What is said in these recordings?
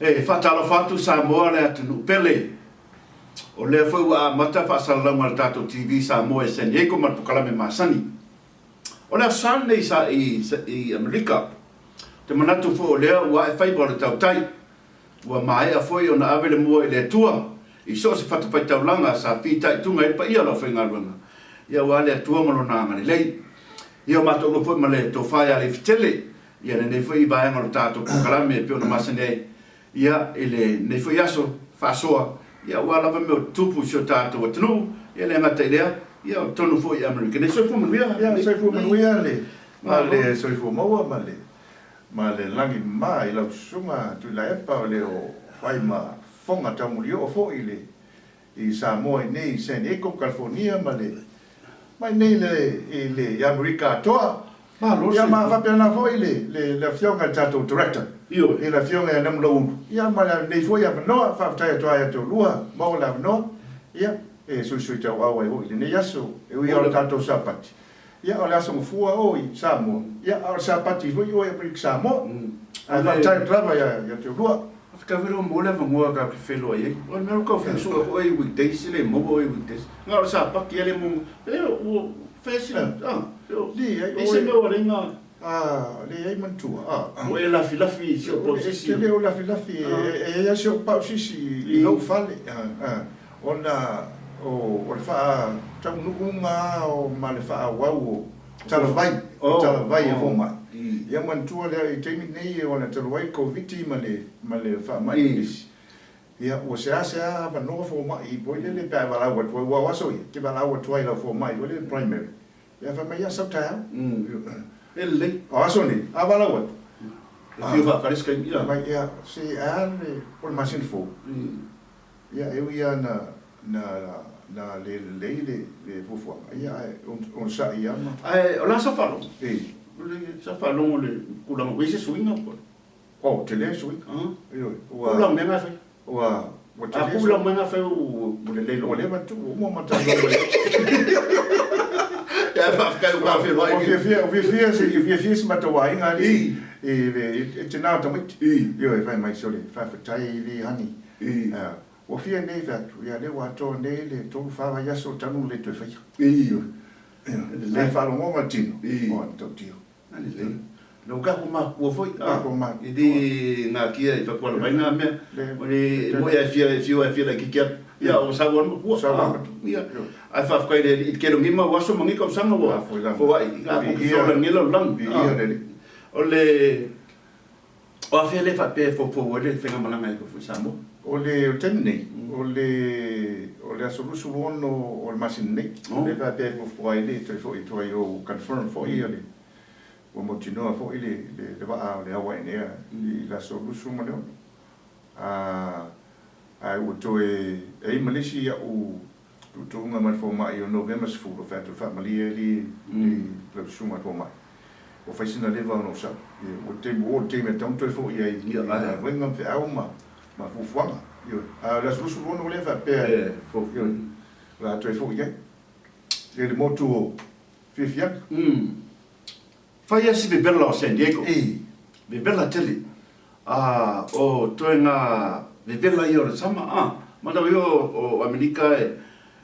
E faatalofa atu Samoa le atunuu pele. O lea foi ua amata faasalalauga a le tatou TV Samoa i San Diego ma le pokalame masani. O le Aso Sa lenei sa i i Amerika. Ou te manatu foi o lea ua ae faiva o le tautai. Ua maea foi ona ave le mua i le Atua i so o se fatafaitaulaga sa fitaituga ai le paia o le aufaigaluega, ia aua le Atua ma Lona agalelei. Ia o matou lua foi ma le tofa ia Leifitele, ia lenei foi vaega o le tatou polokalame e pei ona masani ai, ia i lenei foi aso faasoa, ia aua lava mea o tutupu i si o tatou atunuu, ia le gata i lea, ia o totonu foi i Amerika nei. Soifua manuia. Ia, soifua manuia le, ma le soifua maua ma le Ma le lagi mama i lau susuga Tuilaepa o le o fai ma fofoga taumulioo foi i le i Samoa i nei i San Diego, California ma le mai nei le i le i Amerika atoa. Malo Ia ma faapena foi le le le afioga i le tatou Director Ioe. I le afioga ia Namulauulu. Ia ma lenei foi avanoa, faafetai atu ai ia te oulua, maua le avanoa, ia e suisui tauau ai foi i lenei aso, e ui lava o le tatou Sapati. Ia, o le Aso Gafua o i Samoa, ia, a o le Sapati foi o i Amerika Samoa. Ae faafetai atu lava ia te oulua. Faafetai foi ua maua le avanoa tatou te feiloai ai. O le mea o tau sue oe i weekdays e le maua oe i weekdays. Na o le Sapati lava le maua. E ua fai sina, a, leai se mea ua leai na. A, leai manatua, a. Ua e lafilafi i si ou pausisi. Ou te le o lafilafi, e i ai lava si ou pausisi i lou fale, ona o le faataunuuga lava ma le faaauau o talavai, o talavai a fomai. Ia manatua lea i le taimi lenei ona talu ai le Koviti ma le faamai pipisi, ia ua seasea avanoa fomai foi lele pe a e valaau atu ai, aua o aso ia, e te valaau atu ai i lau fomai foi lele primary, Ia fai mai, ia sau taeao. E lelei. O aso nei, a valaau atu. E fiu faatali se taimi, ia. Fai mai, ia, se ae a le, po o le masina fou. Ia, e ui lava na, na, na le lelei le, le fuafuaga, ia, ae onosai lava ma. Ae o le a sau faalogo? I. O le sau faalogo i le tulaga, ua i ai se suiga po o le. Oh, tele suiga. Ioe, ua. Pula mea na fai. Ua, ua tele. A pula mea na fai ua lelei loa. Ua leva ona tuu, ua uma ma talanoa mai ai. Ia faafetai ua feiloai. Ua fiafia, ua fiafia si, ua fiafia si matou aiga alii i le, i tina o tamaiti. Ioe, fai mai, sole, faafetai alii honey. Ua fia nei fai atu, ia lea ua atoa nei le 3, 4 vaiaso talu ona le toe faia. Ioe. Ae faalogoga le tino, ua matautia. A lelei. Lau tatou matua foi, a, e le natia i fatuala mai na mea. O le moi a fia, e fiu a fia laitiiti atu. Ia, o sau lava le matua. Sau lava le matua. Ia. Ae faafetai i le Alii i le tele o nei mau aso ma nei tausaga ua foai i la tatou feola i lenei lalolagi. Viia le Alii. O le, o afea lea e faapea e foufou ai le faigamalaga e foi i Samoa? O le taimi nei, o le, o le aso 26 o le masina nei, lea e faapea e fuafua ai le toe foi atu ai o confirm foi le, ua mautinoa foi le, le vaa o le Hawaiian Air i le aso 26. A, ae ua toe, e i ai ma le isi au tuutuuga ma le fomai o Novema 10, fai atu e faamalie ai le, lau susuga i le fomai. Ua fai sina leva ona ou sau. Ua taimi, ua oo i le taimi e tatau ona toe foi ai i galuega ma feau ma fuafuaga. Ioe. A o le aso 26 lea e faapea, ioe, o le a toe foi ai i le motu o Fiafiaga. Fai lava si vevela o San Diego. Vevela tele. A o toega vevela ia o le sama, a. Matau ia o Amerika e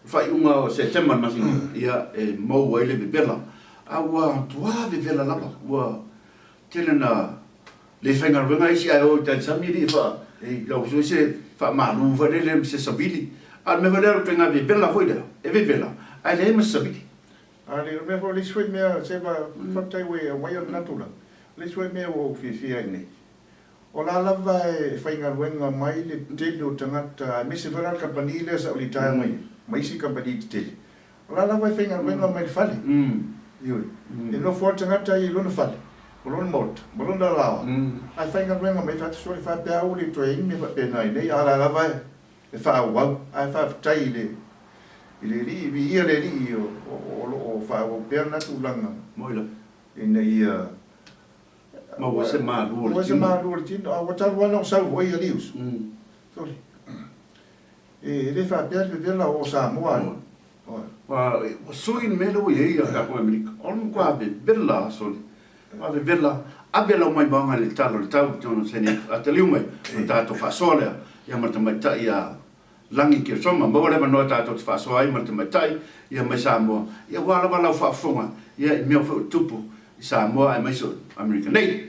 faaiuga o Setema le masina, ia e mou ai le vevela. A ua matua vevela lava, ua tele na le faigaluega isi ae o i tai sami alii fa, lau sui se faamalu foi lele ma se savili. A o le mea foi lea o le toega vevela foi lea, e vevela, ae leai ma se savili. A le mea foi, o le isi foi mea, se faafetai ua e aumaia lena tulaga. O le isi foi mea ua ou fiafia ai nei, o la lava e faigaluega mai le tele o tagata, aemaise foi la le kamupani lea sa ou litaea mai ai, ma isi kamupani tetele, o la lava e faigaluega mai le fale. Ioe. E nofo lava le tagata ia i lona fale, ma lona maota, ma lona alaoa, ae faigaluega mai, fai atu, sole, faapea ua le toe i ai ni mea faapena i inei, a o la lava e faaauau. Ae faafetai i le i le Alii, viia le Alii o lo o faaauau pea lena tulaga ina ia maua se malu o le tino. Maua se malu o le tino. A ua talu lava ona ou sau foi alii uso. Sole. E le faapea le vevela o Samoa ai. Ua sui le mea lea ua i ai a tatou Amerika. O le matua vevela lava sole. Matua vevela. Ave lau maimoaga i le tala o le tau, saini atalii mai, ona tatou faasoa lea, ia ma le tamaitai ia Lagi Keresoma. Maua le avanoa tatou te faasoa ai ma le tamaitai ia mai Samoa, ia aua lava lau faafofoga ia i mea foi o tupu i Samoa aemaise o Amerika nei.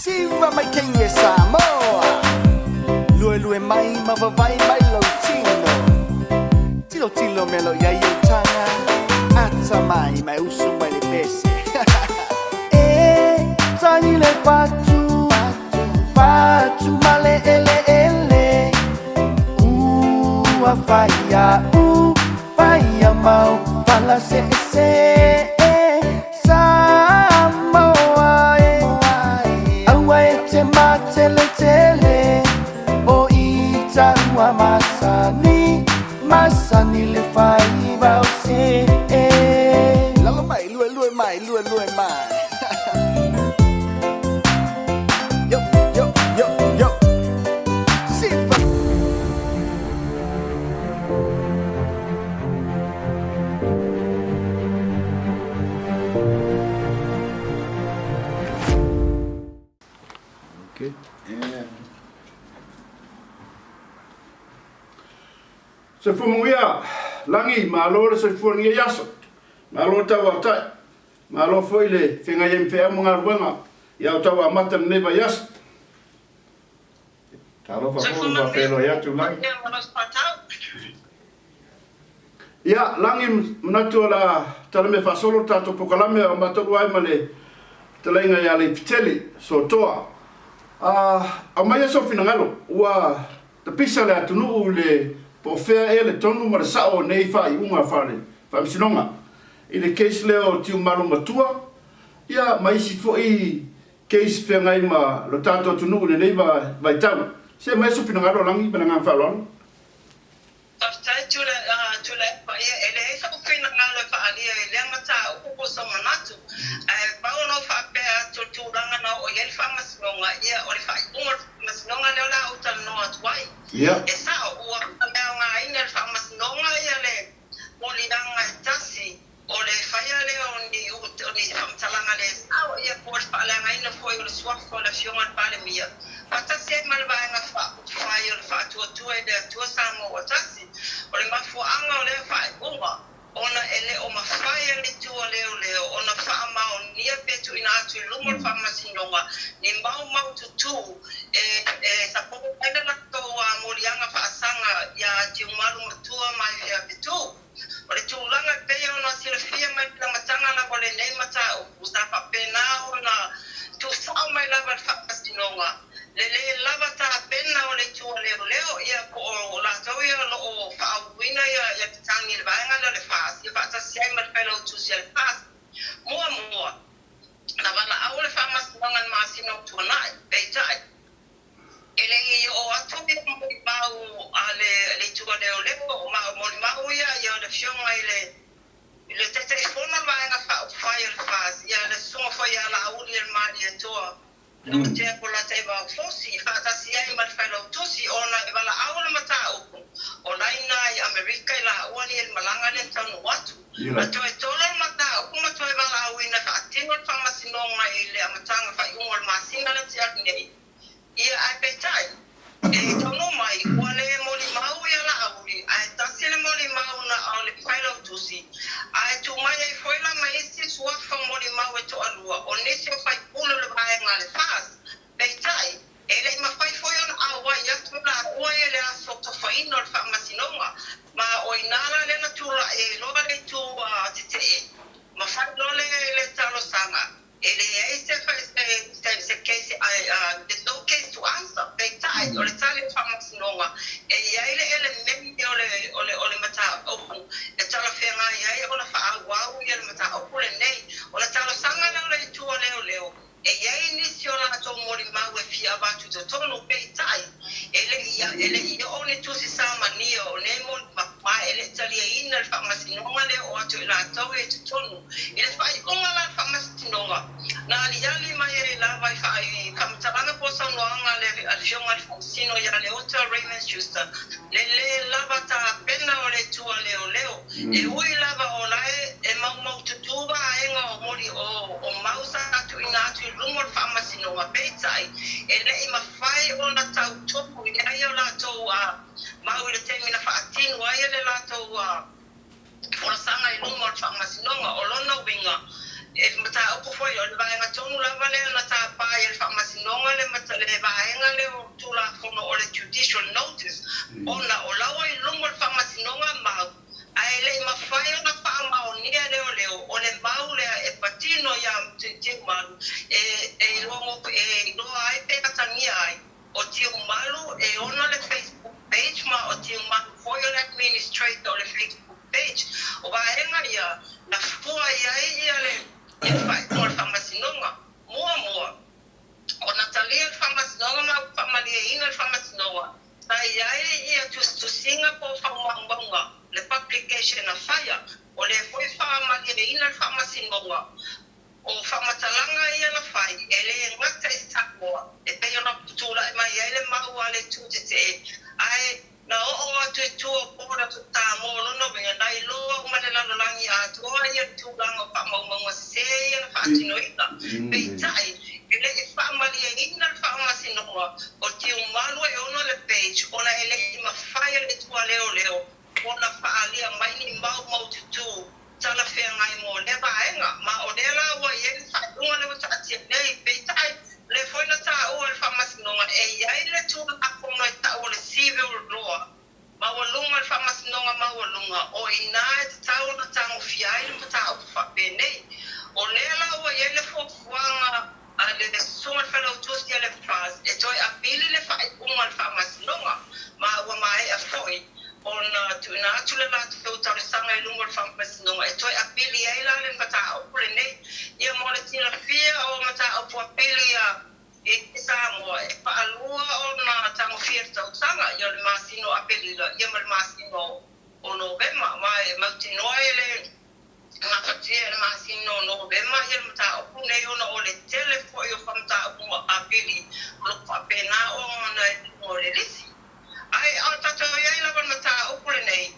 Siva mai Kenya Samoa Luelue mai ma vavai mai lou tino Tilotilo mea lo iai ou taga Ata mai ma e usu mai le pese E tagi le fatu Fatu ma le eleele Ua faia u faia mau Pala seese Samoa e Aua e te mateletele O ita ua masani Masani le faiva o se Lalo mai, lue lue mai, lue lue mai Yo, yo, yo, yo Siva Okay. Soifua manuia, Lagi, malo le soifua i lenei aso. Malo le tauaotai. Malo foi le feagai ai ma feau ma galuega i a outou amata i lenei vaiaso. Talofa foi ua faafeiloai atu Lagi. Ia, Lagi, manatu o le a talamea faasolo le tatou polokalame o matou ai ma le fetalaiga ia Leifitele Sotoa. Aumaia sou finagalo, ua tapisa le atunuu i le po o fea ea le tonu ma le sao o nei faaiuga faale-faamasinoga i le case lea o Tiumalu Matua, ia ma isi foi case feagai ma lo tatou atunuu i lenei vaitau. Se aumaia sou finagalo Lagi ma le agaga faaaloalo. Faafetai Tuilaepa, ia e leai sou finagalo e faaalia i lea mataupu po o sou manatu, ae pau ona ou faapea atu o le tulaga na oo i ai le faamasinoga, ia o le faaiuga o le faamasinoga lea o le a ou talanoa atu ai. E sao, ua faaleaogaina e le faamasinoga ia le moliaga e tasi O le faia lea o ni o ni faamatalaga le sao ia po o le faaleagaina foi o le suafa o le Afioga i le Palemia, faatasi ai ma le Vaega Faaupufai o le Faatuatua i le Atua Samoa ua Tasi. O le mafuaaga o lea faaiuga, ona e le o mafai e le Itu a Leoleo ona faamaonia pe tuuina atu i luma o le Faamasinoga ni mau maututū e e sapoo ai le latou moliaga faasaga iā Tiumalu Matua ma Hefeapetū. O le tulaga e pei ona silafia mai le amataga lava o lenei mataupu, sa faapena ona tuusao mai lava i le Faamasinoga le lē lava tapena o le Itu a Leoleo, ia po o latou ia o lo o faauluina ia tatagi i le vaega lea o le FAST, ia faatasi ai ma le Failautusi a le FAST. Muamua, na valaau le Faamasinoga i le masina o Tuanai, peitai, E le i oo atu ia molimau a le Itu a Leoleo, ma o molimau ia ia o le Afioga i le i le Taitaifono o le Vaega Faaupufai o le FAST, ia le Susuga foi ia Laauli Malietoa Lotea Polataivao Fosi, faatasi ai ma le Failautusi, ona e valaau le mataupu o laina i Amerika i laua nei i le malaga lea e taunuu atu. Na toe tolo le mataupu ma toe valaauina e faatino le faamasinoga i le amataga faaiuga o le masina lea te alu nei. Ia, ae peitai, e taunuu mai, ua le molimau ia Laauli, ae tasi le molimau na o le Failautusi, ae tuu mai ai foi la ma isi suafa molimau e toalua, o nisi o faipule o le vaega a le FAST. Peitai, e le i mafai foi ona auai atu laua ia le aso tofaina o le faamasinoga, ma o inā la lea na tulai ai loa le itu tetee ma fai loa le talosaga. E leai se se case there's no case to answer, peitai o le tali o le faamasinoga e i ai le elemene o le o le o le mataupu e talafeagai ai ona faaauau ia le mataupu lenei. O le talosaga lea o le itu a leoleo e i ai nisi o latou molimau e fia avatu i totonu, peitai e le i e le i oo ni tusi samania o nei molimau ma e le i taliaina le faamasinoga lea oo atu i latou ia i totonu. I le faaiuga la o le Faamasinoga, Na aliali mai ai lava i faamatalaga po o saunoaga a le Afioga i le Faamasino ia Leota Raymond Schuster le lē lava tapena o le itu a leoleo. E ui lava o la e maumaututu vaega o moli o mau sa tuuina atu i luma o le Faamasinoga, peitai, e le i mafai ona tautomu i ai o latou mau i le taimi na faatino ai le latou folasaga i luma o le Faamasinoga. O lona uiga, e mataupu foi, o le vaega tonu lava lea na tapa ai e le Faamasinoga le le vaega lea o Tulafono o le Judicial Notice, ona o la ua i luma o le Faamasinoga mau, ae le i mafai ona faamaonia e leoleo o le mau lea e patino iā Tiumalu e e iloa ai pe atagia ai O Tiumalu e ona le Facebook page ma o Tiumalu foi o le administrator o le Facebook page. O vaega ia na fua i ai ia le faaiuga o le Faamasinoga. Muamua, ona talia le Faamasinoga ma ua faamalieina le Faamasinoga, sa i ai ia tusitusiga po o faamaumauga, le publication na faia. O lea foi faamalieina le Faamasinoga O faamatalaga ia na fai, e le gata i Samoa, e pei ona tulai mai ai le mau a le itu tetee, ae na oo atu i tua o border o Samoa, o lona uiga, na iloa uma e le lalolagi atoa ia tulaga o faamaumauga sese ia na faatinoina. Peitai, e le i faamalieina le faamasinoga o Tiumalu e ona le page ona e le i mafai e le itu a leoleo ona faaalia mai ni mau maututū talafeagai mo lea vaega, ma o lea la ua i ai le faaiuga lea ua taatia nei. Peitai, o lea foi na taua e le Faamasinoga e i ai le Tulafono e tau o le Civil Law maualuga, le Faamasinoga maualuga, o i ina e tatau ona tagofia ai le mataupu faapenei. O lea la ua i ai le fuafuaga a le Susuga i le Failautusi a le FAS e toe apili le faaiuga a le Faamasinoga, ma ua maea foi ona tuuina atu le latou talosaga i luma o le Faamasinoga e toe apili ai la le mataupu lenei. Ia mo le silafia o mataupu apili a i Samoa e faalua ona tagofia i le tausaga, ia o le masina o Apelila ia ma le masina o Novema, ma e mautinoa e le gafatia e le masina o Novema ia le mataupu nei ona o le tele foi o mataupu apili o lo o faapena ona i luga o le lisi. Ae a o tatou i ai lava i le mataupu lenei,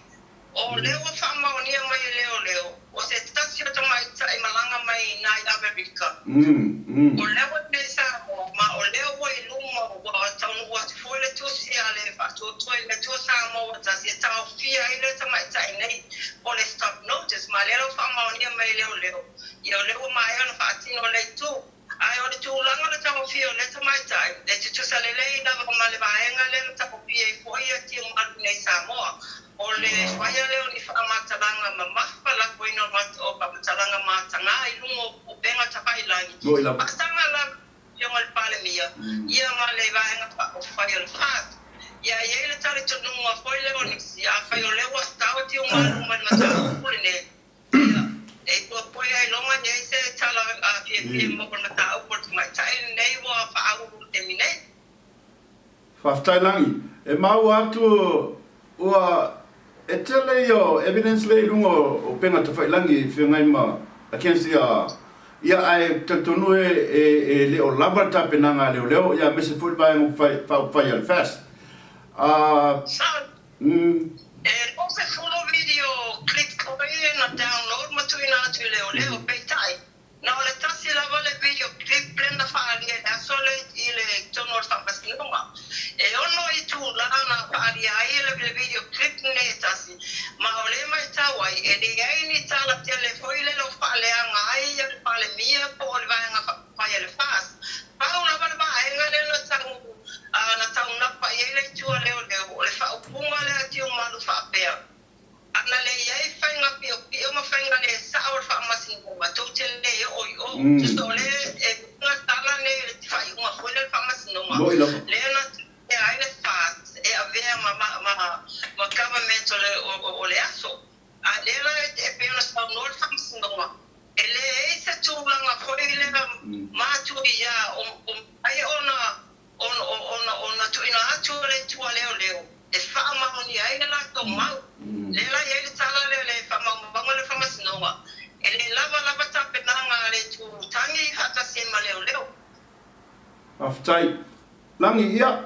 o lea ua faamaonia mai e leoleo, o se tasi o tamaitai malaga mai i ina i Amerika, o lea ua i inei i Samoa, ma o lea ua i luma, ua taunuu atu foi le tusi a le Faatuatua i le Atua Samoa ua tasi e taofia ai le tamaitai nei, o le stop notice, ma lea la ua faamaonia mai e leoleo, ia o lea ua maea ona faatino lea itu. Ae o le tulaga o le taofia o lea tamaitai, e tutusa lelei lava ma le vaega lea na taofia ai foi ia Tiumalu i inei i Samoa. O le faia lea o ni faamatalaga mamafa lafoina o faamatalaga mataga i luga o upega tafailagi, faasaga lava i le Afioga i le Palemia ia ma le Vaega Faaupufai o le FAST. Ia e i ai le talitonuga foi lea o nisi, afai o lea ua sao Tiumalu ma le mataupu lenei, Ia, e iloa foi ailoga i ai se tala fiafia mo le mataupu a le tamaitai lenei ua faaulu i le taimi nei. Faafetai Lagi. E maua atu ua e tele ia o evidence lea i luga o upega tafailagi e feagai ma against ia ia ae talitonu e e le o lava le tapenaga a leoleo ia aemaise foi le vaega faaupufai a le FAST. A Sao. E 20 video clip foi na download ma tuuina atu i leoleo, peitai, na o le tasi lava le video clip lea na faaalia i le aso lea i le totonu o le faamasinoga. E ono itula na faaalia ai le video clip lenei e tasi, ma o lea e matau ai, e leai ni tala tele foi lele o faaleaga ai le Palemia po o le Vaega Faaupufai a le FAST. Pau lava le vaega lea na tau A na taunapa i ai le itu a leoleo, o le faaupuga lea a Tiumalu faapea, Ana le i ai faiga piopio ma faiga le sao o le faamasinoga, tou te le oo i o. Tusa o lea e uiga tala nei i le faaiuga foi lea o le faamasinoga, lea na tea ai le FAST e avea ma ma government o le aso. A lea la e pei ona saunoa le faamasinoga, E leai se tulaga foi lea matuia o mafai ona ona tuuina atu e le itu a leoleo e faamaonia ai le latou mau. Lea la e i ai le tala lea i le faamaumauga lea o le faamasinoga, e le lava lava tapenaga a le itu tagi faatasi ai ma leoleo. Faafetai. Lagi, ia.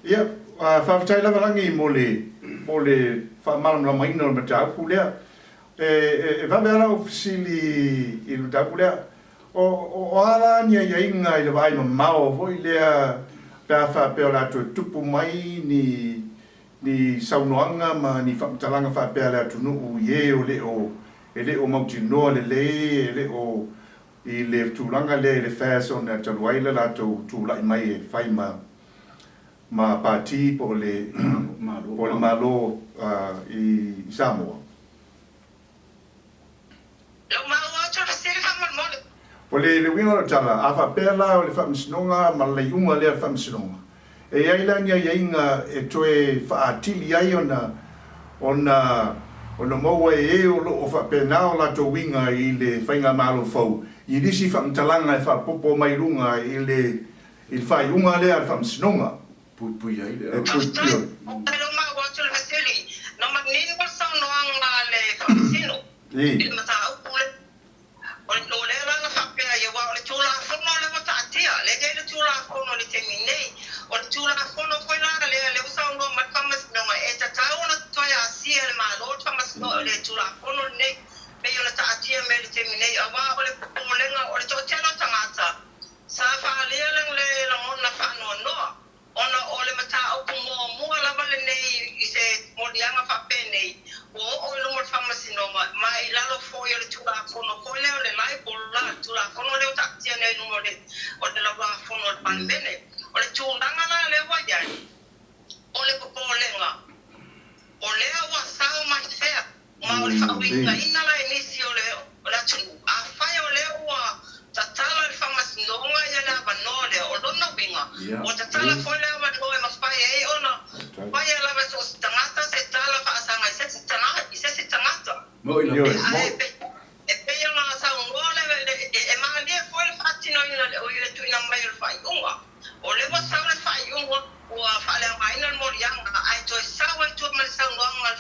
Ia, faafetai lava Lagi mo le, mo le faamalamalamaina o le mataupu lea. E, e vave lava lau fesili i le mataupu lea. O, o a la ni aiaiga i le vaai mamao foi lea pe a faapea o le a toe tupu mai ni, ni saunoaga ma ni faamatalaga faapea a le atunuu i e o le o, e le o mautinoa lelei, e le o i le tulaga lea i le FAS ona talu ai le latou tulai mai e fai ma ma Pati po o le po o le Malo i Samoa. Lau maua atu le fesili faamolemole. O le le uiga o lau tala, a faapea la o le Faamasinoga ma le iuga lea o le Faamasinoga, e i ai la ni aiaiga e toe faaatili ai ona ona ona maua e e o lo o faapena o latou uiga i le Faigamalo fou i nisi faamatalaga e faaopoopo mai luga i le i le faaiuga lea a le Faamasinoga. Puipui ai le E puipui ai. Faafetai lau maua atu le fesili. Na manino le saunoaga a le Faamasino i le mataupu lea. O lea la na faapea ai, aua o le Tulafono lea ua taatia, lea e i ai le Tulafono i le taimi nei. O le Tulafono foi la lea, lea ua saunoa mai le Faamasinoga, e tatau ona toe asia e le Malo le Faamasinoga, le Tulafono lenei pei ona taatia mai i le taimi nei, aua o le popolega, o le toatele o tagata sa faaalia le lagona faanoanoa. Ona o le mataupu muamua lava lenei i se moliaga faapenei, ua oo i luma o le Faamasinoga, ma i lalo foi o le Tulafono foi lea o le Libel la, le Tulafono lea ua taatia nei i luma o le o le Laulau-a-Fono a le Palemene. O le tulaga la lea ua i ai, o le popolega, o lea ua sao mai fea Ma o le faauigaina la e nisi o le atunuu, afai o lea ua tatala e le Faamasinoga ia le avanoa lea, o lona uiga, ua tatala foi le avanoa e mafai ai ona faia lava e so o se tagata se tala faasaga i se isi tagata. Ae e pei ona saunoa le, e malie foi le faatinoina i le tuuina mai o le faaiuga. O lea ua sau le faaiuga ua faaleaogaina le moliaga, ae toe sau ai tua ma le saunoaga a le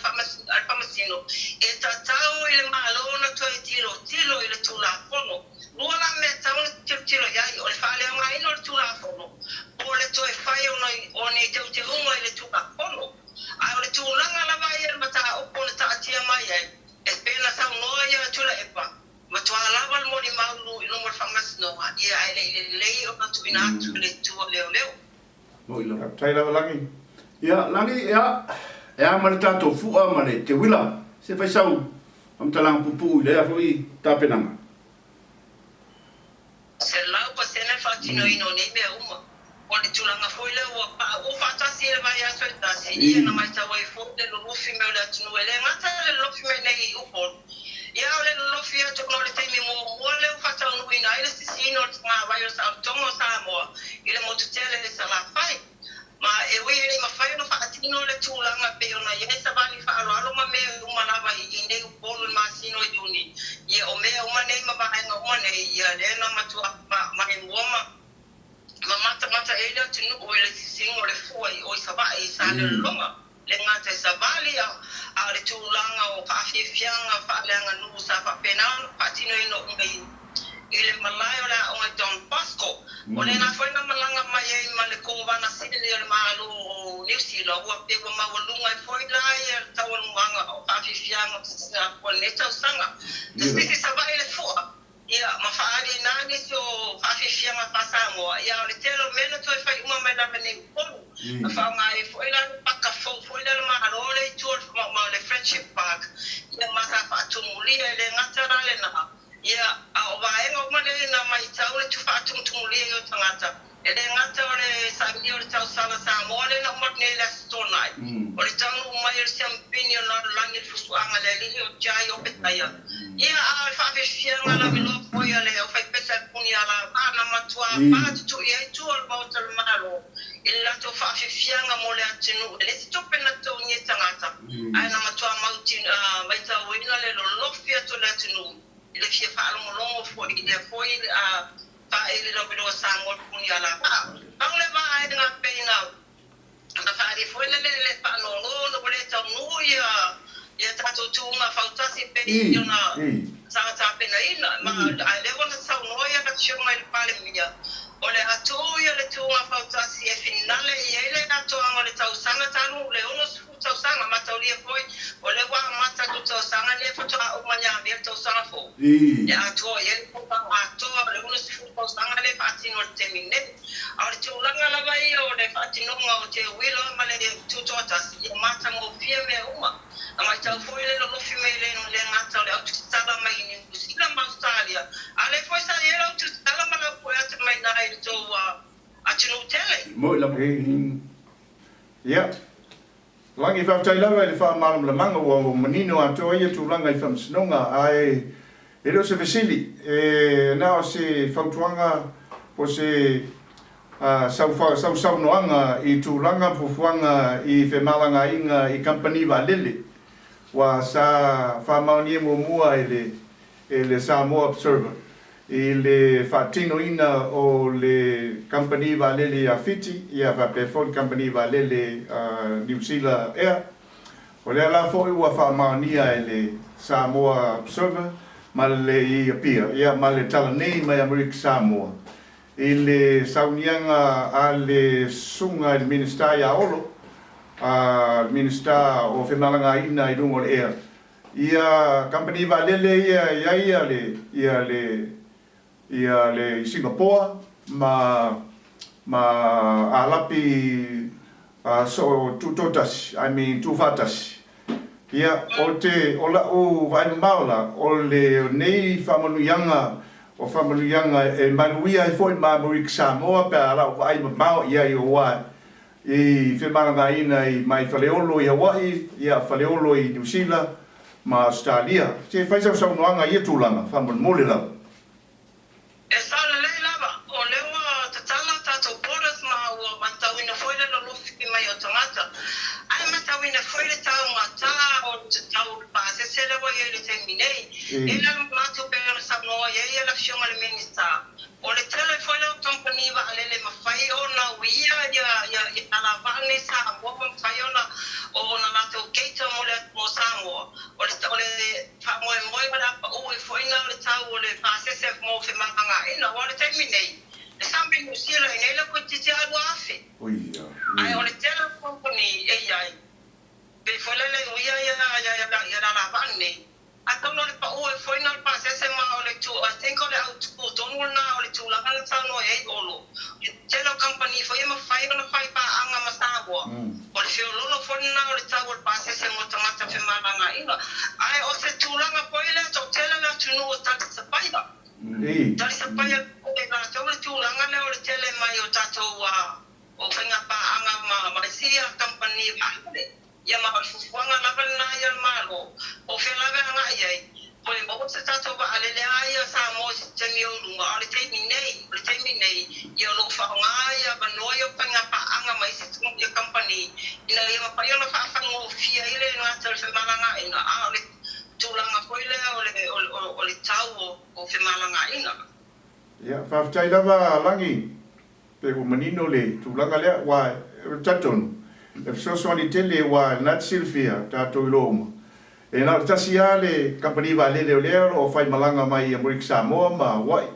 Faamasino, e tatau i le Malo ona toe tilotilo i le Tulafono. Lua la mea e tatau ona tilotilo i ai, o le faaleaogaina o le Tulafono po o le toe fai o ni teuteuga i le Tulafono. Ae o le tulaga lava ia i le mataupu na taatia mai ai, e pei ona saunoa ia Tuilaepa, Matua lava le molimau i luma o le Faamasinoga, ia ae le i lelei ona tuuina atu i le itu a leoleo. Moi lava. Faafetai lava Lagi. Ia, Lagi, ia, e a ma le tatou fua ma le teuila, se fai sau faamatalaga puupuu i lea foi tapenaga. 100% le faatinoina o nei mea uma. O le tulaga foi lea ua pauu faatasi i le vaiaso e tasi, ia na matau ai foi le lolofi mai o le atunuu. E le gata le lolofi mai nei i Upolu, ia a o le lolofi atu ona o le taimi muamua lea ua faataunuuina ai le sisiina o le tagavai o le Saolotoga o Samoa i le motu tele i Salafai. Ma e ui e le i mafai ona faatino le tulaga e pei ona i ai savali faaaloalo ma mea uma lava i nei Upolu i le masina o Iuni, ia o mea uma nei ma vaega uma nei, ia lea na matua maimoa ma ma matamata ai le atunuu i le sisiga o le fua i o i Savaii i Salelologa, le gata i savali a o le tulaga o faafiafiaga faaleaganuu sa faapena ona faatinoina uma i le malae o le aoga i Don Bosco. O lena foi na malaga mai ai ma le Kovana Sili o le Malo o Niu Sila, ua pei ua maualuga ai foi la ia le taualumaga o faafiafiaga o sisiga o lenei tausaga. Sisi Savaii le fua. Ia, ma faaali i ina nisi o faafiafiaga faa-Samoa, ia, o le tele o mea na toe fai uma mai lava nei Upolu. Na faaaoga ai foi la le paka fou foi lea a le Malo lea i tua o le Friendship Park, ia, ma sa faatumulia, e le gata la lena, ia, a o vaega uma nei na matau le faatumutumulia ai o tagata. E le gata o le sailia o le tausala Samoa lea na uma atu nei i le Aso Toonai, o le taunuu mai o le siamupini o le lalolagi i le fusuaga a le alii o Jai Opetaia. Ia, a o le faafiafiaga lauiloa foi a le aufaipesa e puni alavaa na matua patutui ai tua o le Maota o le Malo i le latou faafiafiaga mo le atunuu. E le se tupe na totogi e tagata, ae na matua maitauina le lolofi atu o le atunuu i le fia faalogologo foi i lea foi Faaili lauiloa Samoa puni alavaa. Pau le vaega pei na na faaali foi lele le faanono ona ua le taunuu ia ia tatou tuuga fautasi pei ona Sa tapenaina, ma a lea ua na saunoa ia le Afioga i le Palemia, o le a tuu ia le tuuga fautasi e finale i ai le atoaga o le tausaga talu le 60 tausaga, mataulia foi o lea ua amata atu le tausaga lea faatoa uma ia Mea le tausaga fou, e atoa i ai le tausaga atoa o le 60 tausaga lea e faatino i le taimi nei. A o le tulaga lava ia o le faatinoga o teuila ma le tutoatasi, ia matagofie mea uma. A matau foi le lolofi mai le le gata o le autusala mai Niu Sila ma Ausetalia, a o lea foi sa i ai le autusala ma le aupue atu mai ina i le tou atunuu tele. Moi lava. Ia. Lagi, faafetai lava i le faamalamalamaga ua manino atoa ia tulaga i faamasinoga, ae e le o se fesili, e na o se fautuaga po o se sausaunoaga i tulaga ma fuafuaga i femalagaaiga i kamupani vaalele ua sa faamaonia muamua e le e le Samoa Observer i le faatinoina o le kamupani vaalele ia Fiti ia faapea foi le kamupani vaalele Niu Sila Air. O lea la foi ua faamaonia e le Samoa Observer ma le i Apia ia ma le tala nei mai Amerika Samoa I le sauniaga a le Susuga i le Minisita ia Olo, a le Minisita o Femalagaaiga i luga o le ea, ia kamupani vaalele ia e i ai ia le, ia le, ia le i Singapoa ma, ma Alapi soo tutoatasi, I mean tuufaatasi. Ia, o te, o la'u vaai mamao la, o lenei faamanuiaga, o faamanuiaga e manuia ai foi ma Amerika Samoa pe a la'u vaai mamao i ai aua i femalagaina i mai Faleolo i Hawaii, ia Faleolo i Niu Sila ma Ausetalia. Se fai sau saunoaga i ia tulaga, faamolemole lava. E sao lelei lava, o lea ua tatala tatou borders ma ua matauina foi le lolofi mai o tagata. Ae matauina foi le taugata o le tau o le pasese lea ua i ai i le taimi nei. E i ai le manatu pei ona saunoa i ai le Afioga i le Minisita, o le tele foi lea o kamupani vaalele e mafai ona uia ia alavaa nei Samoa ma mafai ona ona latou cater mo le mo Samoa. O le o le faamoemoe o le a pau ai foi na o le tau o le pasese mo femalagaaiga aua o le taimi nei, le sambi Niu Sila i nei le toeitiiti lava 2000. Ae o le tele o company e i ai, pei foi lele e uia ia ia le alavaa lenei, atonu o le pau ai foi na o le pasese ma o le tu, I think o le autu tonu lena o le tulaga na saunoa i ai Olo, tele o kamupani foi e mafai ona fai paaga ma Samoa, o le feoloolo foi lena o le tau o le pasese mo tagata femalagaaiga. Ae o se tulaga foi lea toatele le atunuu e talisapaia, talisapaia e latou le tulaga lea o le tele mai o tatou o faiga paaga ma isi kamupani vaalele. Ia ma o le fuafuaga lava lena ia a le Malo, po o fea lava e agai i ai, toe maua se tatou vaalele a ia Samoa i se taimi o i luma, a o le taimi nei, o le taimi nei, ia o lo o faaaoga ia avanoa ia o faiga paaga ma isi ia kamupani ina ia mafai ona faafaigofie ai le gata o le femalagaaiga, a o le tulaga foi lea o le, o le tau o femalagaaiga. Ia, faafetai lava Lagi. Pei ua manino le tulaga lea, aua e talitonu, e fesoasoani tele aua lena e te silafia, tatou iloa uma, e na o le tasi lava le kamupani vaalele o lea o lo o faimalaga mai i Amerika Samoa ma Hawaii.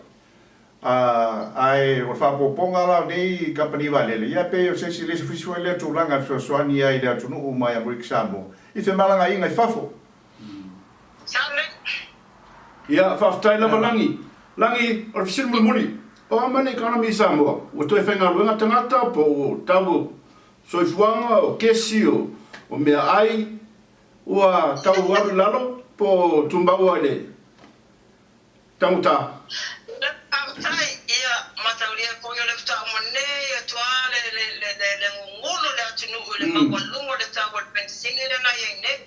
A, ae o le faaopoopoga la o nei kamupani vaalele, ia pei o se isi le isi foi lea tulaga e fesoasoani ai i le atunuu mai Amerika Samoa i femalagaaiga i fafo. Sao lelei. Ia, faafetai lava Lagi. Lagi, o le fesili mulimuli, o a mai le economy i Samoa? Ua toe faigaluega tagata po o tau o soifuaga, o kesi, o meaai, ua tau alu i lalo po o tumau ai le taugata? Ia, faafetai. Ia, mataulia foi o lea faatoa uma nei atu lava le gugulu o le atunuu i le maualuga o le tau o le penisini lea na i ai nei.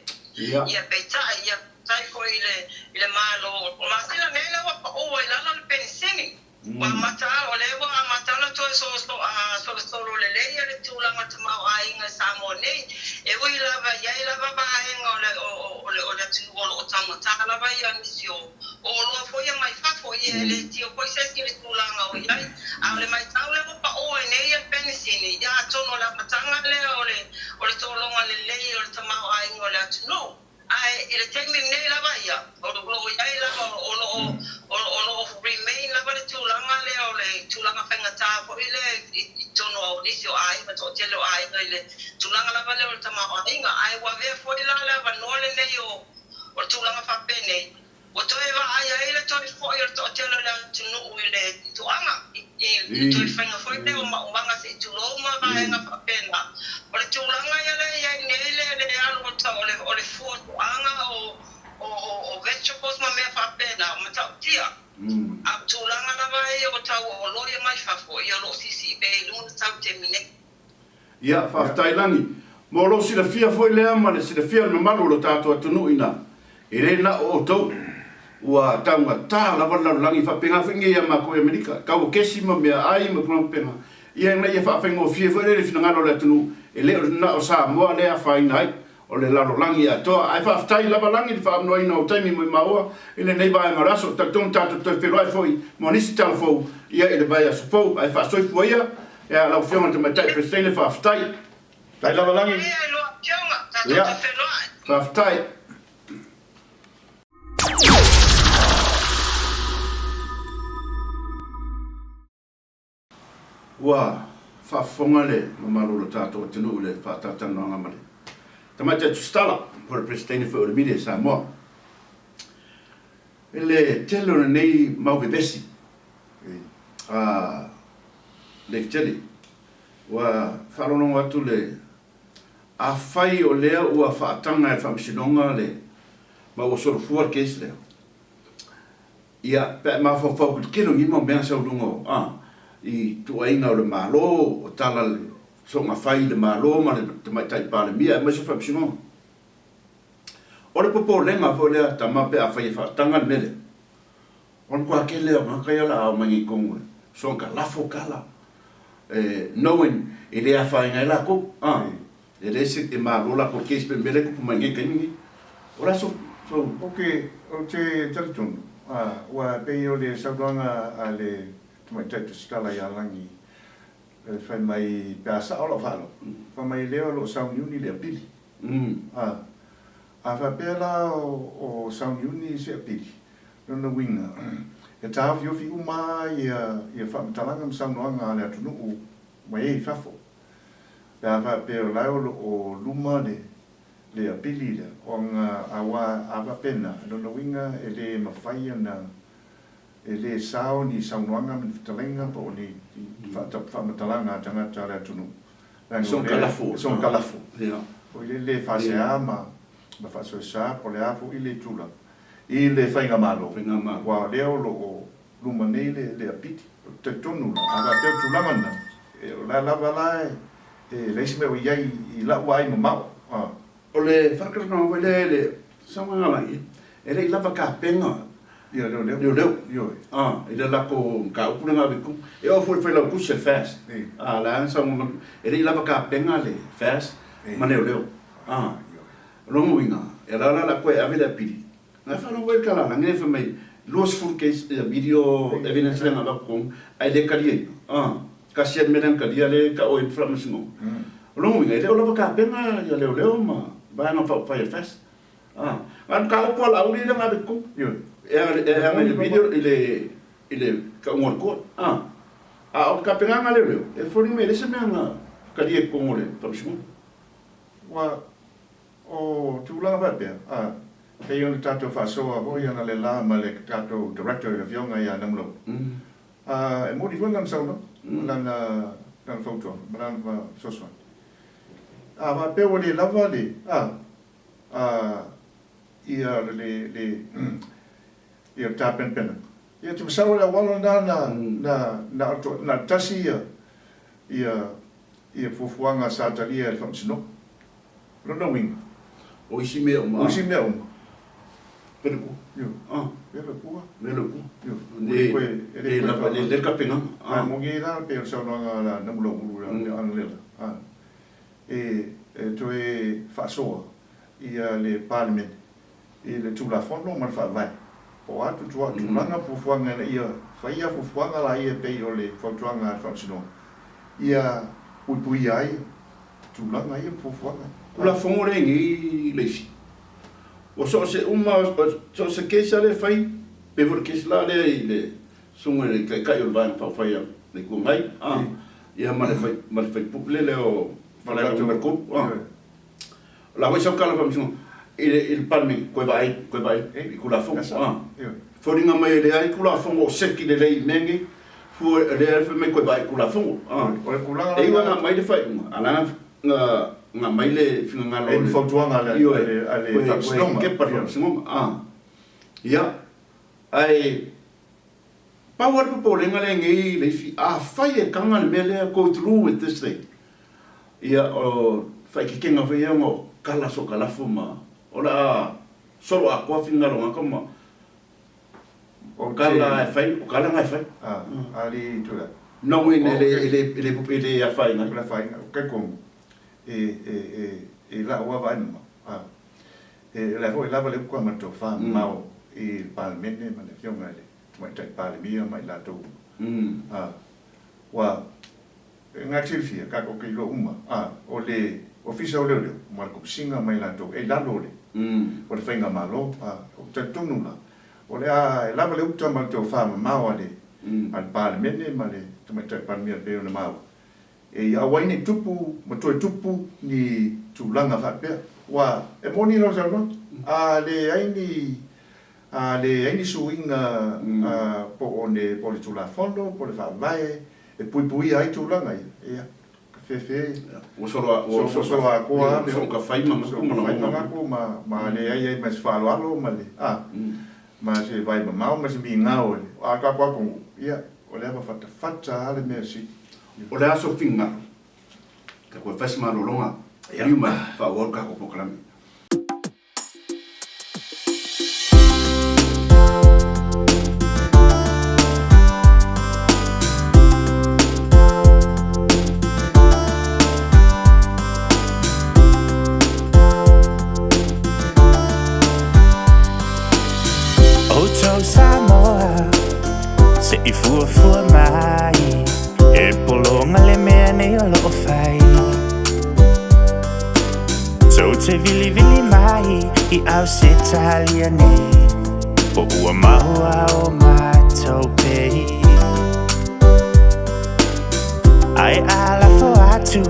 Ia, peitai, ia, Faafetai foi i le i le Malo. O masina nei lea ua pau ai lalo le penisini. Ua amata o lea ua amata ona toe solosolo lelei le tulaga o le tamaoaiga i Samoa nei. E ui lava e i ai lava vaega o le o le o le atunuu o lo o taugata lava ia nisi o o oloa foi ia mai fafo ia e le tio foi se isi i le tulaga o i ai. A o le maitau lea ua pau ai nei ia le penisini, ia atonu o le amataga lea o le o le tologa lelei o le tamaoaiga o le atunuu. Ae i le taimi lenei lava ia, o lo o i ai lava, o lo o, o lo o remain lava le tulaga lea o le tulaga faigata foi lea i totonu o nisi o aiga, toatele o aiga i le tulaga lava lea o le tamaoaiga. Ae ua avea foi la le avanoa lenei o le tulaga faapenei, Ua toe vaai ai le toe foi o le toatele o le atunuu i le toaga, i le toe faiga foi lea o maumaga se i tulou ma vaega faapena. O le tulaga ia lea e i ai nei le alu o le fua o toaga o vegetables ma mea faapena, o matautia. A o tulaga lava ia o tau o oloa ia mai fafo, ia o lo o siisii pea i luga le tau i le taimi nei. Ia, faafetai Lagi. Mo lou silafia foi lea ma le silafia o le mamalu o lo tatou atunuu ina, e le na o outou, ua taugata lava le lalolagi, faapena foi nei ia matou i Amerika, tau o kesi ma meaai ma tulaga faapena, ia ina ia faafaigofie foi lea i le finagalo o le atunuu, e le o na o Samoa lea e afaina ai, o le lalolagi atoa. Ae faafetai lava Lagi i le faaavanoaina o taimi moemauoa i lenei vaega o le aso. Talitonu tatou te toe feiloai foi mo nisi tala fou ia i le vaiaso fou. Ae faasoifua ia ia lau Afioga i le Tamaitai Peresetene, faafetai. Faafetai lava Lagi. Manuia i lua Afioga, tatou Ia. toe feiloai. Faafetai. Ua faafofoga le mamalu o lo tatou atunuu i le faatalatalanoaga ma le Tamaitai Tusitala, po o le Peresetene foi o le Media i Samoa. I le tele o lenei mau vevesi a Leifitele, ua faalogologo atu le afai o lea ua faataga e le Faamasinoga le ma ua solofua le case lea, Ia, pe a e mafaufau tilotilo i nei mau mea na sau i luga o, a, i tuuaiga o le Malo, o tala le soona fai i le Malo ma le Tamaitai Palemia aemaise o Faamasinoga. O le popolega foi lea tama pe afai e faataga le mea lea, o le matua tele lava o tagata ia o le a omai nei i totonu e soona lafo tala, e, knowing e le afaina ai latou, a. E leai se e malo latou case pe mea lea e tupu mai nei i taimi nei. O le a sou sou. Ok, ou te talitonu, aua e pei o le saunoaga a le Tamaitai Tusitala ia Lagi, fai mai pe a sao lau faalogo, fai mai lea o lo o sauniuni le apili. A faapea la o sauniuni se apili, lona uiga, e taofiofi uma lava ia faamatalaga ma saunoaga a le atunuu mai e i fafo. Pe a faapea o la e o lo o luma le le apili lea, ona aua a faapena, o lona uiga e le mafai ona, e le sao ni saunoaga ma ni fetalaiga po o ni faamatalaga a tagata o le atunuu, leaga o lea e soona lafo, foi lele e faasea ma faasoesa po o le a foi le tulaga i le faigamalo, aua o lea o lo o luma nei le apili. Ou te talitonu la, a faapea o le tulaga lena, o la lava la e leai se mea o i ai i la'u vaai mamao. A. O le faatalatalanoaga foi lea i le saunoaga a Lagi, e le i lava tapena Ia leoleo. Leoleo. Ioe. A, i le latou mataupu lea na ave i totonu. E oo foi i le Failautusi a le FAST, a, la e na saunoa mai, e le i lava tapena le FAST ma leoleo. A, o lona uiga, e ala la o le a toe ave le apili, Na faalogo ai le kalalagi lea fai mai 20 case ia video evidence lea na avatu tonu ae le taliaina a tasi a le mea lea na talia lea e tau ai le faamasinoga. O lona uiga e le o lava tapena ia leoleo ma vaega faaupufai a le FAST a na o le mataupu a Laauli lea na ave i totonu e aga i le video i le i le tauga o le court a a o le tapenaga a leoleo e foliga mai e leai se mea na talia i totonu o le faamasinoga. Ua O tulaga faapea, a, pei ona tatou faasoa foi analeila ma le tatou Director le Afioga ia Namulau, a, e moni foi lana saunoaga ma lana, lana fautuaga ma lana fesoasoani. A faapea ua le lava le, a, a, ia le, le, ia le tapenapenaga, ia te masalo o le auala lena na, na, na o le, na o le tasi ia, ia, ia fuafuaga sa talia e le Faamasinoga. Lona uiga. O isi mea uma. O isi mea uma. Pelekua. Ioe. Ah. Pelekua. Pelekua. Ioe. Le, le, le lava, le, le tapenaga. Ah. Ae moni ai la pei o le saunoaga a la Namulauulu le Analela. Ah. E, e toe faasoa ia le Palemene i le Tulafono ma le Faavae, po o a tulaga ma fuafuaga ina ia faia fuafuaga la ia e pei o le fautuaga a le Faamasinoga, ia puipuia ai tulaga ia ma fuafuaga. Tulafono lea i nei le isi. Ua so o se uma, so o se case lava lea e fai, pei foi o le case la lea i le susuga i le Taitai o le Vaega Faaupufai a le Itu Agai, a, ia ma le fai, ma le faipule lea o Faleata Nu.3, a. O la foi sau tala faamasinoga i le, i le Palemene, toe vaai, toe vaai i Tulafono, a. Foliga mai e leai Tulafono o seki lelei i mea nei, fua lea fai mai toe vaai i Tulafono, a. E iu lava ina aumai le faaiuga, a o la na, na aumai le finagalo o le fautuaga a le, a le Faamasinoga. Ioe, toe tepa le Faamasinoga, a. Ia, ae pau lava le popolega lea nei Leifi, afai e taga le mea lea, go through with this thing, Ia, o faaeteetega foi ia ona o kala sokalafu ma o le a solo atoa finagalo o tagata ma o kala e fai, o kala na e fai. A, alii tula. No ina e le, e le, e le, e le afaina ai. O le afaina. O talitonu, e, e, e, i la'u lava vaai mamao, a, e, o lea foi e lava le uta ma le tofa mamao i le Palemene ma le Afioga i le Tamaitai Palemia ma i latou uma. A, ua, E na te silafia, tatou te iloa uma, a, o le Ofisa o Leoleo ma le Komisiga ma i latou e i lalo o le, o le Faigamalo, a, ou te talitonu la, o le a, e lava le uta ma le tofa mamao a le, a le Palemene ma le Tamaitai Palemia e pei ona maua, e ia aua ai ne i tupu ma toe tupu ni tulaga faapea. Aua e moni lau saunoaga, a leai ni A leai ni suiga po o le po o le Tulafono po o le Faavae e puipuia ai tulaga ia, ia, ka fefe. Ua solo ua solo atoa lava mea. Soona fai manatu ma lagona. Fai manatu ma leai ai ma se faaaloalo ma le a ma se vaai mamao ma se migao a tatou atunuu, ia, o lea ua fatafata lava le mea sili. O le aso finagalo, tatou e fai se malologa, fiu mai, faaauau le tatou polokalame. Outou Samoa, se i fuafua mai, e pologa le mea nei o lo o fai. Tou te vilivili mai i Ausetalia nei, Po ua maua o matou pei. Ae a lafo atu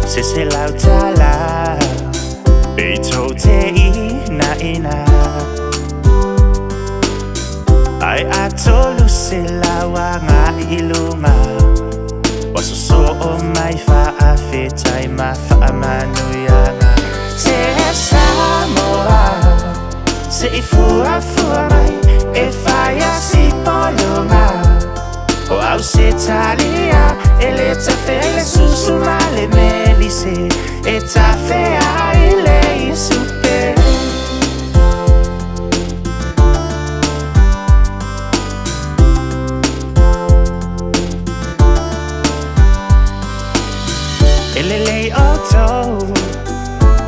se $100, Pei tou te inaina. Ae a 300 agai i luga, Ua sosoo mai faafetai ma faamanuiaga. Se Samoa, se i fuafua mai e fai a si pologa. O Ausetalia e le tafea i le susu ma le melise, e tafea i le isupe. E lelei outou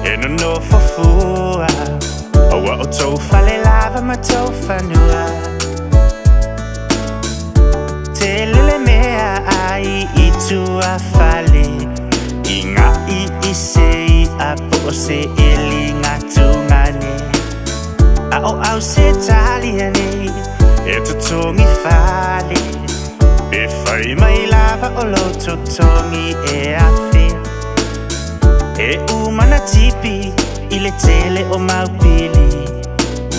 e nonofo fua, Aua outou fale lava ma tou fanua. Tele le mea ai i tua fale, I ngā i i se i a po o se eli ngā tungane. A o Ausetalia nei e totogi fale, Pe fai mai lava o lou totogi e afe. E uma na tipi i le tele o mau pili,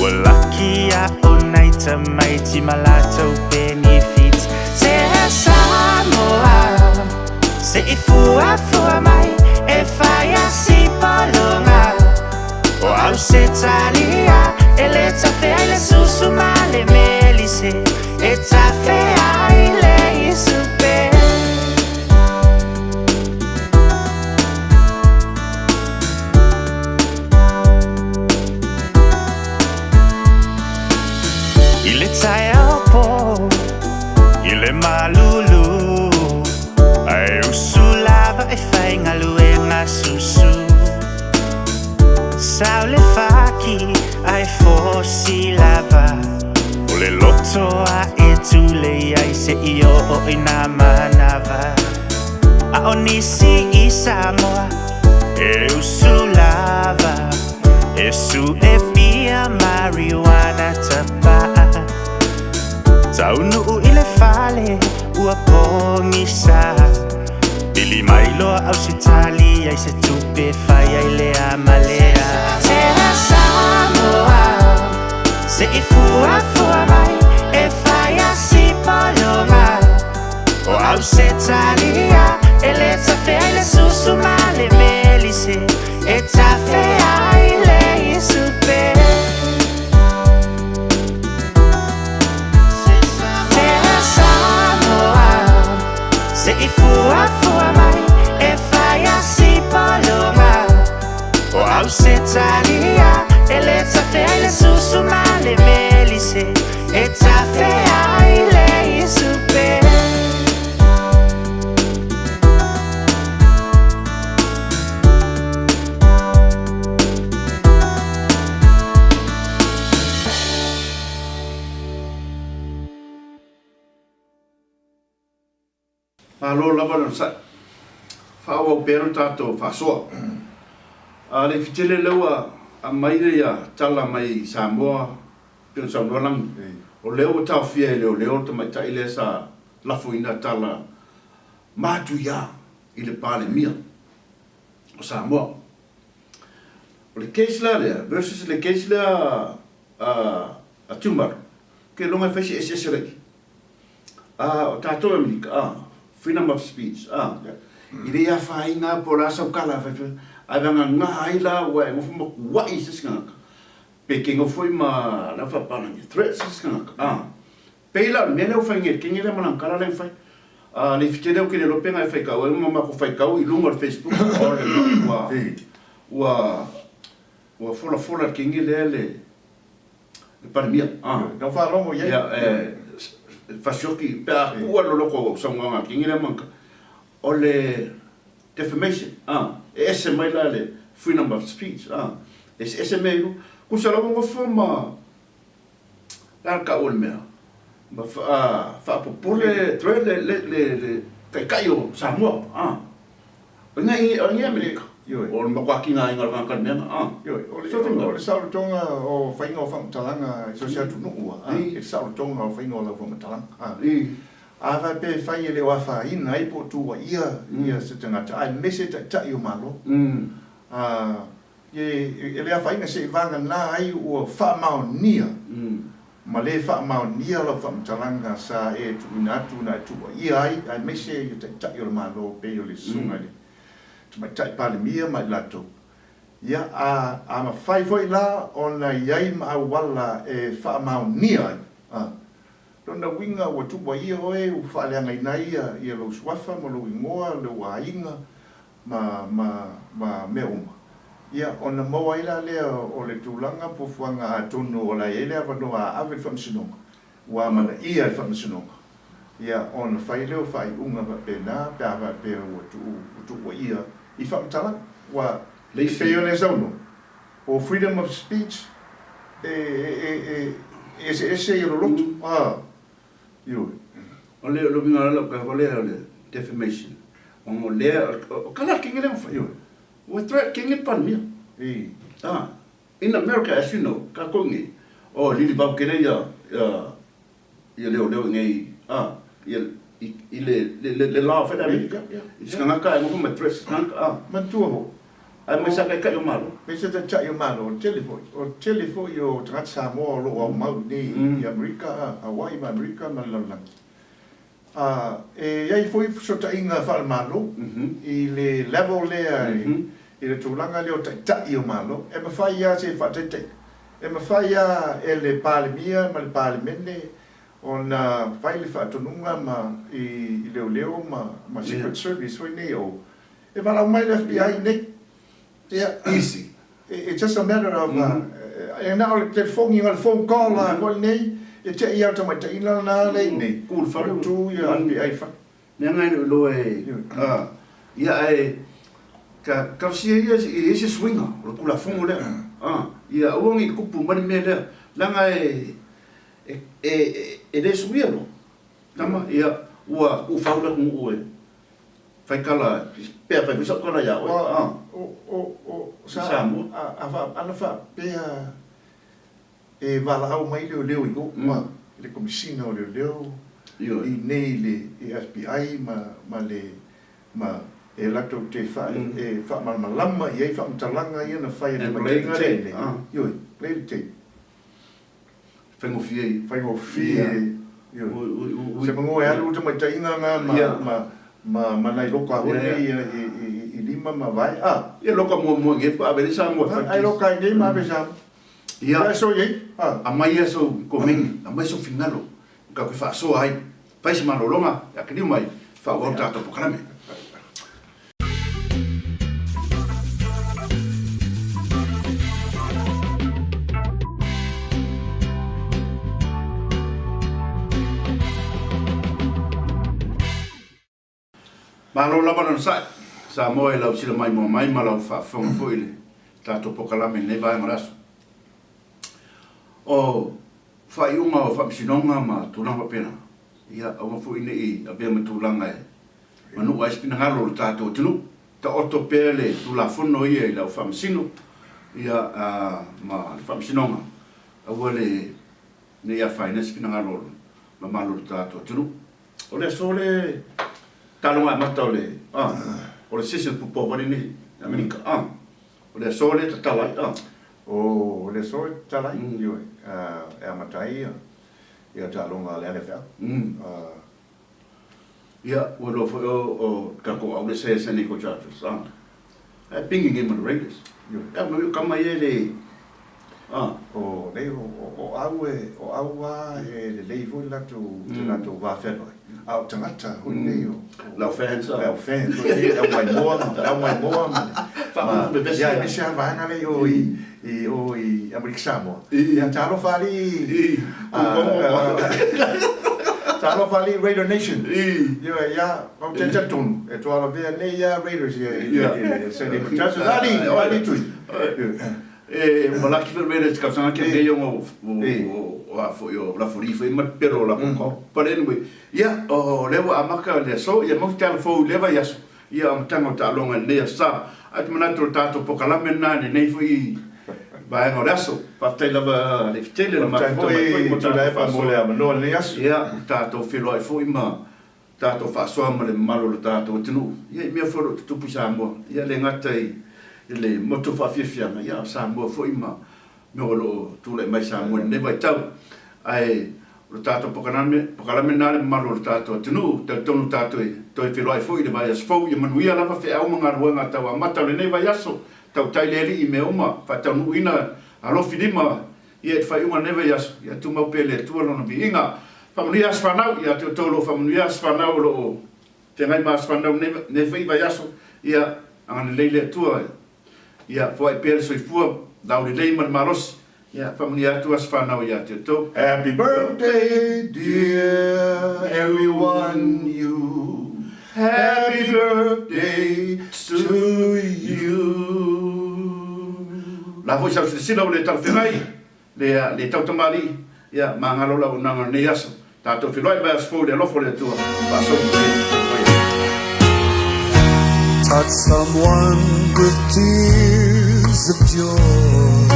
Ua laki a o nai tamaiti ma latou benefits. Se Samoa, se i fuafua mai e fai a si pologa. O Ausetalia e le tafea i le susu ma le melise, E tafea i le isupe. I le taeao pō, i le malulu, Ae usu lava e fai galuega susu. Sau le faki ae fosi lava, O le loto a e tulei ai se i oo i nā manawa. A o nisi i Samoa e usu lava, E suʻe. Taunuu i le fale ua pogisa. Pili mai loa Ausetalia i se tupe fai ai lea ma lea. Tera Samoa se i fuafua mai e fai a si pologa. O Ausetalia e le tafe ai le susu ma le melise e tafe ai le isupe. Tera Samoa se i fuafua mai e fai a si pologa. O Ausetalia e le tafe ai le susu ma le melise e tafe ai le isupe. Malo lava le onosai. Faaauau pea lo tatou faasoa. A le fitele lea ua aumai ia tala mai Samoa pei ona saunoa Lagi, o lea ua taofia e leoleo le tamaitai lea sa lafoina tala matuia i le Palemia o Samoa. O le case la lea versus le case lea a Tiumalu, ou te iloga e fai se eseese laiti. A o tatou e Amerika, a, freedom of speech, a, e le afaina lava po o le a sau tala e fai fai, ae vagana ai la ua e nofo ma kuaʻi i se isi tagata, pe te nofo foi ma lau faapalagi, threat se isi tagata, a. Pei la o le mea lea ua fai nei e le kenge lea ma lana tala lea na fai. A, le ifi tele ou te le iloa pe na e faitau ai ma matou faitau i luga o le Facebook, o le ua, ua, ua folafola e le kenge lea le, le Palemia. A. Na ou faalogo i ai. Ia, e fasioki, pe a kuʻu a loloto o saunoaga a le kenge lea ma lana tala, o le defamation, a, e ese mai la le freedom of speech, a, eseese mea i luga. Tusa la ua nofo ma, Le a le tau o le mea? Ma faapopole threat le le le le taitai o Samoa a. O ina i o ina Amerika. Ioe. O le matua tigaina o le tagata i le mea na a. Ioe. O le o le saolotoga o faiga o faamatalaga i so o se atunuu a, i le saolotoga o faiga o lau faamatalaga a. A faapea e fai e le o afaina ai po o tuuaia ia se tagata aemaise taitai o Malo a, E le afaina se i vagana ai ua faamaonia ma le faamaonia lau faamatalaga sa e tuuina atu na e tuuaia ai aemaise ia Taitai o le Malo pei o le Susuga i le Tamaitai Palemia ma i latou. Ia, a, a mafai foi la ona i ai ma auala e faamaonia ai, a. Lona uiga ua tuuaia oe ua faaleagaina ai ia lou suafa ma lou igoa, lou aiga, ma, ma, ma mea uma, ia, ona maua ai la lea o le tulaga fuafuaga atonu o la e i ai le avanoa a ave i le Faamasinoga, ua amanaia e le Faamasinoga, ia, ona fai lea o faaiuga faapena pe a faapea ua tuu, ua tuuaia i faamatalaga. Ua, e pei ona e saunoa, o freedom of speech, e, e, e, e eseese ia loloto, a. Ioe. O le uiga o lau tala lea o le defamation, ona o lea, o tala a kenge lea na fai. Ioe. Ua threat kenge le Palemia. I. Ah, in America as you know, kakou nei, oh lili vau kele ia, ia, ia leoleo i nei, ah, ia, i, i le, le, le, le law fai le Amerika. Ia, ia. I se tagata e nofo ma threat se tagata, ah. Manatua foi. Aemaise a taitai o Malo. Aemaise a taitai o Malo, o le tele foi, o le tele foi o tagata Samoa o lo o aumau i nei i Amerika, Hawaii ma Amerika ma le lalolagi. A, e i ai foi fesootaiga faale-Malo i le level lea i le tulaga lea o taitai o Malo. E mafai lava se faataitaiga, e mafai lava e le Palemia ma le Palemene ona fai le faatonuga ma i leoleo ma Secret Service foi nei o E valaau mai le FBI nei. Ia. Easy. It's just a matter of, e na o le telefoni, na o le phone call la foi lenei, e te i au tamaitai ina lena lea i inei. Tu le fale. Tu ia FBI i le fale. Mea ngai le iloa e, ia ae, ka talosia ia e i ai se suiga o le Tulafono lea, ia aua ne i tupu mai le mea lea, leaga e, e, e le suia loa, tama, ia, ua tuufau le atunuu e, Fai tala, pe a fai foi sau tala ia oe, a. O, o, o, sa, Samoa. A, a, a, ana faapea e valaau mai leoleo i o, a. le Komesina o Leoleo i inei i le FBI ma ma le ma e latou te fa e faamalamalama i ai faamatalaga ia na fai e le tamaitiga lea i inei. Ioe, play the tape. Faigofie ia. Faigofie. Ioe. Se manu e alu tamaitaiga na ma ma ma ma nai loka foi nei i lima ma vae a. Ia loka muamua nei faatoa ave ai Samoa e Ai loka ai nei ma ave Samoa. Ia. Ia so iai. A. Aumai ia sou komeni, aumai sou finagalo tatou te faasoa ai. Fai se malologa, ia kiliu mai, faaauau le tatou polokalame. Malo lava le onosai, Samoa i lau sila maimoa mai ma lau faafofoga foi i le tatou polokalame i lenei vaega o le aso. O faaiuga o faamasinoga ma tulaga faapena, ia aua foi ne i avea ma tulaga e manua ai se finagalo o le tatou atunuu. Taoto pea le Tulafono ia i lau faamasino ia ma le faamasinoga, aua le ne i afaina ai se finagalo o le mamalu o le tatou atunuu. O le aso le taaloga amata o le o le season football foi lenei i Amerika. O le aso lea e tatala ai. O le aso e tatala ai, ioe, e amata ai ia taaloga a le NFL. Ia, ua iloa foi o tatou aule sa i San Diego Chargers, a. Ae pingi nei ma le Raiders. Ia, ma o tama ia e le, a. O, nei, o au e, o au lava e lelei foi le latou, le latou va fealuai. A o tagata foi nei o, Lau fans, a. Lau fans foi nei, le au maimoa, le au maimoa ma le, Faapupu pepesi. Ia, aemaise lava le vaega lea i o i, i o i Amerika Samoa. Ia, talofa alii. I, Talofa alii Raider Nation. Ioe, ia, ou te talitonu, e toalavea nei lava Raiders ia i le San Diego Chargers. Alii, alii Tui. E, ua laki foi Raiders i tausaga tea nei ona o a foi o lafoli foi ma le pepelo o latou kau. But anyway, ia, o lea ua amata le aso, ia mau se tala fou i lea vaiaso, Ia amataga o taaloga i lenei aso sa. Ae ou te manatu o le tatou polokalame lena i lenei foi vaega o le aso. Faafetai lava Lefitele na mafuta mai foi mo tatou faasoa. Ia, tatou feiloai foi ma tatou faasoa ma le mamalu o le tatou atunuu. Ia i mea foi o lo o tutupu i Samoa. Ia le gata i le motu faafiafiaga, ia a o Samoa foi ma mea o lo o tulai mai i Samoa i lenei vaitau. Ae o le tatou polokalame, polokalame lena le mamalu o le tatou atunuu. Talitonu tatou e toe feiloai foi i le vaiaso fou. Ia manuia lava feau ma galuega tau amata o lenei vaiaso. Tautai le Alii i mea uma, faataunuuina alofi lima ia i le faaiuga o lenei vaiaso. Ia tumau pea i le Atua Lona viiga. Faamanuia aso fanau ia te outou o lo o faamanuia aso fanau o lo o feagai ma aso fanau i lenei foi vaiaso. Ia agalelei le Atua. Ia foai pea le soifua laulelei ma le malosi. Ia faamanuia atu aso fanau ia te outou. Happy birthday dear everyone you Happy birthday to you. La foi sau silasila ua le talafeagai le le tautamalii ia magalo lau auaunaga o lenei aso. Tatou feiloai mai aso fou i le alofa o le Atua. Faasoa Touch someone with tears of joy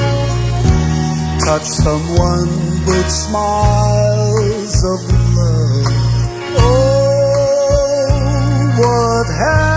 Touch someone with smiles of love Oh, what happiness.